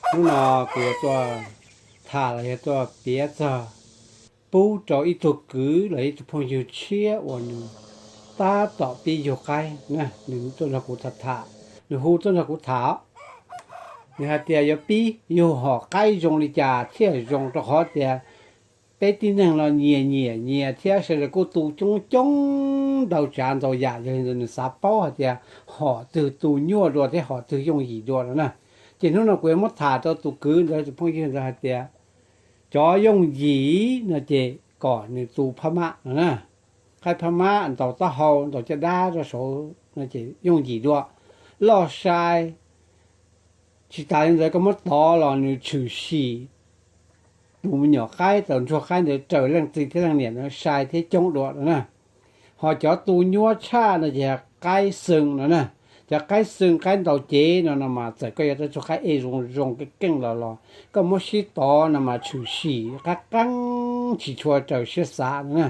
Hnub no kuv yuav tuaj tham los yog tuaj piav txog pub rau ib tug kwv los ib tug phooj ywg tshiab uas nws tab tom pib yug qaib na, nws tuaj nrog kuv tham tham, nws hu tuaj nrog kuv tham. Nws hais tias yuav pib yug hom qaib zoo li cas thiaj zoo, rau qhov tias peb tib neeg no nyias nyiam nyias thiab sawv daws kuj tu coob coob ntau tsav ntau yam, yog li ntawd nws xav paub hais tias hom twg tu nyuaj dua thiab hom twg yooj yim dua no na. Ces hnub no kuv yuav muab tham rau tus kwv ntawd, tus phooj ywg ntawd hais tias cov yooj yim no ces kom nws tu phab mab no na. Qaib phab mab ntaus taub hau ntaus caj dab rau saud no ces yooj yim dua, loj sai. Tsis tas li ntawd koj muab tov los nws tshwm sim tus me nyuam qaib, tus ntsuag qaib ntawd raws leej txiv thiab leej niam ntawd sai thiab coob dua no na. Ho cov tu nyuaj tshaj no ces qaib xwb no na. Cov qaib xwb, qaib ntaus cev no no mas txawm koj yuav tau tug qaib ej zoo zoo keej keej los los koj muab sib tov no mas tshwm sim qab qeeb tsis tshua raws siab xav no na.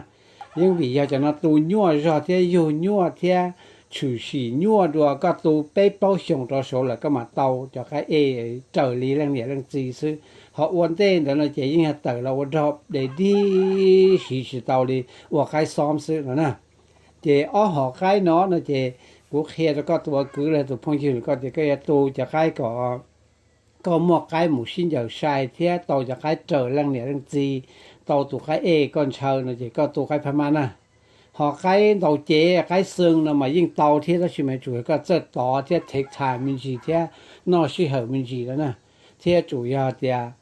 Yeej vim yog cov no tu nyuaj zog thiab yug nyuaj thiab tshwm sim nyuaj dua, koj tu peb plaub xyoos rov saud lawm koj mam tau cov qaib ej raws li leej niam leej txiv xwb. Ho ua ntej ntawd no ces yeej yog tawm los ua dog dig dig siv tsis tau li, ua qaib xoob xwb no na. Ces ob hom qaib no no ces kuv qhia rau koj tus ua kwv los tus phooj ywg koj tias koj yuav tu cov qaib kom koj muaj qaib mus sib ncaws sai thiab tau cov qaib raws leej niam leej txiv, tau tus qaib ej koj ntshaw no ces koj tu qaib phab mab na. Ho qaib ntaus cev qaib xwb no mas yeej tau thiab, tab sis mas tsum yog koj txawj tov thiab take time me ntsis thiab noj sij hawm me ntsis no na. Thiab tsum yog tias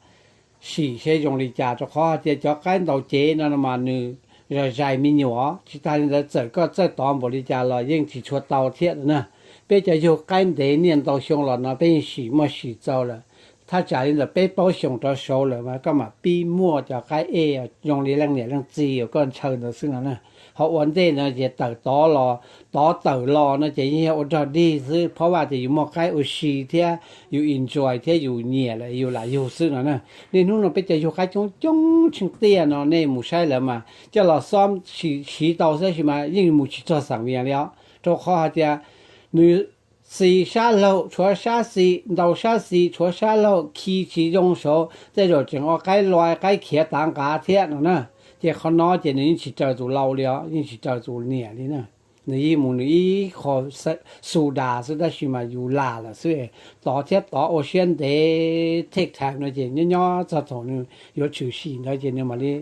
sim seb zoo li cas, rau qhov tias cov qaib ntaus cev no no mas nws zais zais me nyuam, tsis tas li ntawd txawm koj txawj tov npaum li cas los yeej tsis tshua tau thiab no na. Peb cov yug qaib ntev niaj ntau xyoo los no peb yeej sim muaj sim txaus lawm. Thaj tsam li ntawm peb plaub xyoos rov saud lawm mas koj mam pib muaj cov qaib ej zoo li leej niam leej txiv uas koj ntshaw ntawd xwb no na. Ho ua ntej no ces tawm tov los, tov tawm los no ces yeej yog ua dog dig xwb, phab vaj tias yus muaj qaib ua si thiab yus enjoy thiab yus nyiam lawm yus lam yug xwb no na. Niaj hnub no peb cov yug qaib coob coob tsheej tiaj no nej mus saib lawm mas coj los xoob siv tau xwb tab sis mas yeej mus tsis txog xeem Vias li os, rau qhov hais tias nws xis sab laug tshuav sab xis, ntaus sab xis tshuav sab laug, khi tsis zoo saud tej zaum tseem ua qaib luas qaib khiav tav nqav thiab no na. Ces qhov no ces nws yeej tsis raws tus lau li os, yeej tsis raws tus niam li na. Nws yeej mus nws ib qho xu das xwb tab sis mas yus lam lawm xwb. Tov thiab tov ua siab ntev take time no ces nyob nyob txog thaum nws yuav tshwm sim ntawd ces nws mam li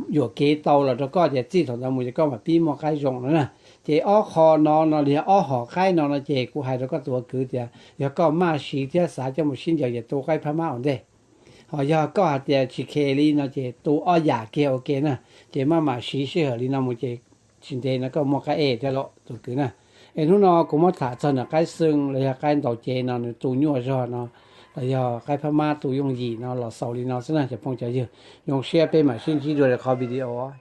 yuam kev tau los rau koj ces txij thaum ntawd mus ces koj mam pib muaj qaib zoo no na. Ces ob qho no no los yog ob hom qaib no no ces kuv hais rau koj tus ua kwv tias yog koj maj siv thiab xav coj mus sib ncaws ces tu qaib phab mab ua ntej. Ho yog koj hais tias tsis khe li no ces tu ob yam kiag ua ke na. Ces maj mam siv sij hawm li no mus ces tsis ntev no koj muaj qaib ej thiab lauj tus kwv na. Es hnub no kuv muab tham txog nws qaib xwb los yog qaib ntaus cev no nws tu nyuaj zog no los yog qaib phab mab tu yooj yim no los xaus li no xwb na cov phooj cov ywg. Zoo siab peb mam sib ntsib dua li qhov video.